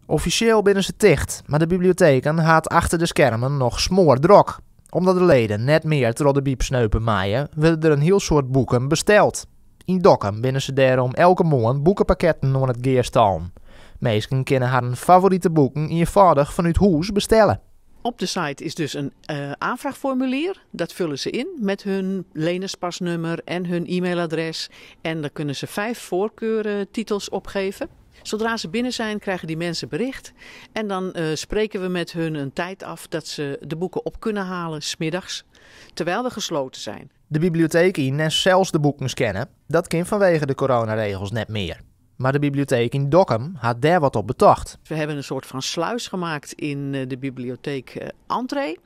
Offisjeel binne se ticht, mar de biblioteken ha it achter de skermen noch smoardrok. Omdat de leden net mear troch de byb sneupe meie, wurde der in hiel soad boeken besteld. Yn Dokkum binne se dêrom elke moarn boekepakketten oan it gearstallen. Minsken kinne harren favorite boeken ienfâldich fanút hûs bestelle. Op de site is dus in aanvraagformulier. Dat vullen ze in met hun lenerspasnummer en hun e-mailadres. En dan kunnen ze 5 voorkeurtitels opgeven. Zodra ze binnen zijn, krijgen die mensen bericht. En dan spreken we met hun een tijd af dat ze de boeken op kunnen halen, 's middags, terwijl we gesloten zijn. De biblioteek yn en sels de boeken scannen, dat kin fanwege de coronaregels net mear. Mar de biblioteek yn Dokkum hat dêr wat op betocht. We hebben een soort van sluis gemaakt in de bibliotheek entree.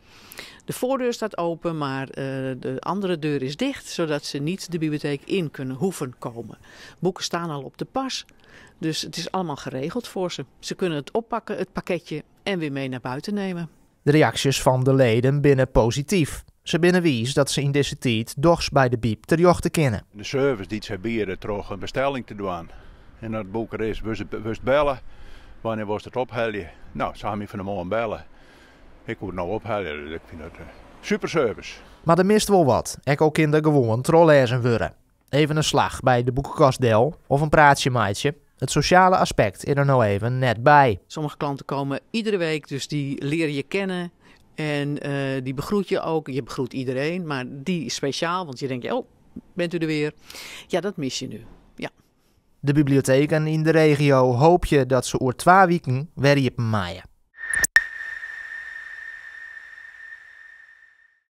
De voordeur staat open, maar de andere deur is dicht, zodat ze niet de bibliotheek in kunnen hoeven komen. Boeken staan al op de pas, dus het is allemaal geregeld voor ze. Ze kunnen het oppakken, het pakketje, en weer mee naar buiten nemen. De reaksjes fan de leden binne posityf. Se binne wiis dat se yn dizze tiid dochs by de byb terjochte kinne. De service dy't sy biede troch in bestelling te dwaan en as it boek der is, wurdst belle. Wannear wolst it ophelje? No, se ha my fan 'e moarn belle. Ik koe it no ophelje, dus ik fyn dat super service. Mar der mist wol wat, ek al kin der gewoan trochlêzen wurde. Even in slach by de boekekast del of in praatsje meitsje. It sosjale aspekt is der no even net by. Sommige klanten komen iedere week, dus die leren je kennen. En die begroet je ook. Je begroet iedereen, maar die speciaal, want je denkt, oh, bent u er weer? Ja, dat mis je nu. Ja. De biblioteken yn de regio hoopje dat se oer 2 wiken wer iepen meie.